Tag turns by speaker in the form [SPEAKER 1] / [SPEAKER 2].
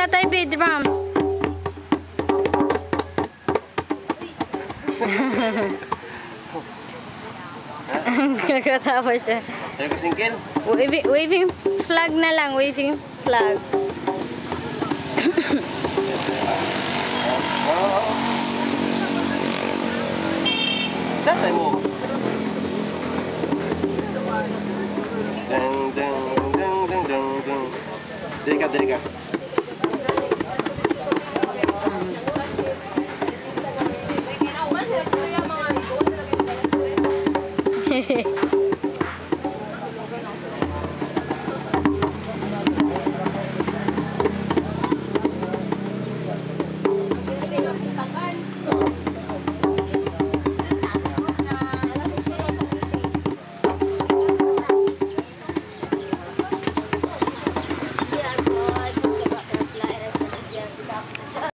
[SPEAKER 1] Tatay B, drums. Kakatawa siya.
[SPEAKER 2] Ayaw ka singkil?
[SPEAKER 1] Waving, waving flag na lang, waving flag.
[SPEAKER 2] Oo. Datay mo. Dang, dang, dang, dang, dang, dang. Diri ka, diri ka.